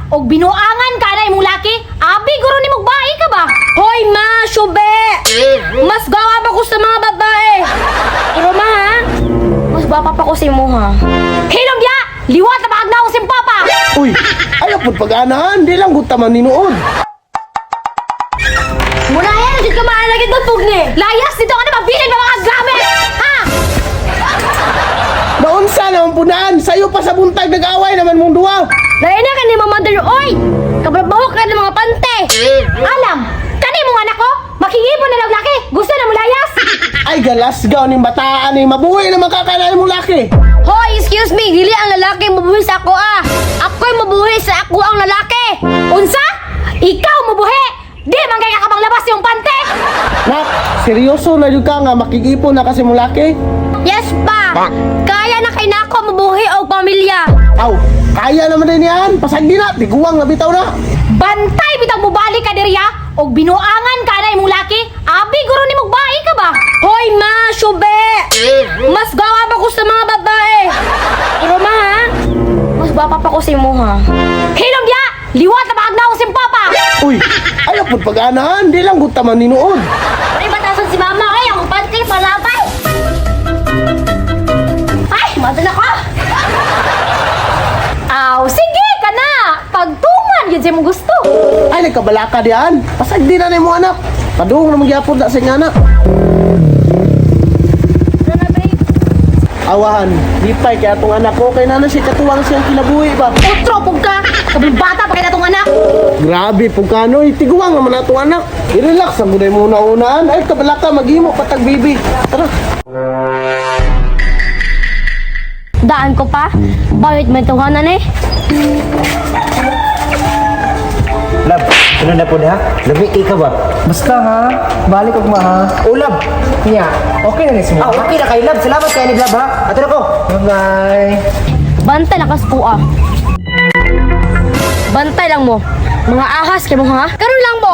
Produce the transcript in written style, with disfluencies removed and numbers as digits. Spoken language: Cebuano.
Og binuangan ka na imong laki, abi guro ni mugbae ka ba? Hoy ma, syube! Mas gawa pa ko sa mga babae. Pero ma ha, mas gwapa pa ko sa imo ha. Hilom ya! Liwat na paagnaw si papa! Uy, ayaw pud pag-anahan, di lang gud taman ninuod. Muna yan, jud ka maalagid ni. Layas dito ka na mabilin pa mga gamit! Ha? Naunsa naman punaan, sayo pa sa buntag nag-away naman mong duwa. Dahil na ka ni Mama Mother, oy! Kabrabaho ka ng mga pante! Alam, kani mong anak ko, makigipon na lang laki, gusto na mo layas! Ay galasgaw ning bataan ni mabuhi naman kakanay mong laki. Hoy, excuse me, dili ang lalaki mabuhi sa ako ah! Ako'y mabuhi sa ako ang lalaki! Unsa? Ikaw mabuhi! Di man kay kakabang labas yung pante! Nak, seryoso na jud ka nga makigipon na kasi mong laki? Yes pa! Kaya na kay nako mabuhi og pamilya! Aw, kaya naman din yan. Pasagdi na, tiguang na bitaw na. Bantay bitang mubalik ka diriya og binuangan ka na imong laki, abi guro ni mugbae ka ba? Hoy ma, syube! Mas gawa pa ko sa mga babae. Pero ma ha, mas gwapa pa ko sa imo ha. Hilom ya! Liwat na paagnaw si papa! Uy, ayaw pud pag-anahan, di lang gud taman ninuod. Ay, batasan si mama ay ang panty palabay. Ay, madala ka. Aw, sige ka na. Pagtungan yun sa imong gusto. Ay nagkabalaka diyan. Pasagdi na nimo anak. Padung na magyapon na sa inga anak. Awahan, lipay kay atong anak ko kay nana siya katuwang siyang kinabuhi ba. Utro pug ka. Kabing bata pa kay natong anak. Grabe pug kanoy, tiguang naman atong anak. I-relax ang guday mo una-unaan. Ay kabalaka maghimo patag bibi. Tara. Daan ko pa. Bakit may tuhanan eh? Lab, ano na po na? Lami ka ba? Basta ha, balik og ma ha. Oh, lab. Nya, okay na ni sa Ah, okay na kay Lab. Salamat kay ni Lab ha. Ato na ko. Bye-bye. Bantay lakas ko ah. Bantay lang mo. Mga ahas kay mo ha? Karon lang mo.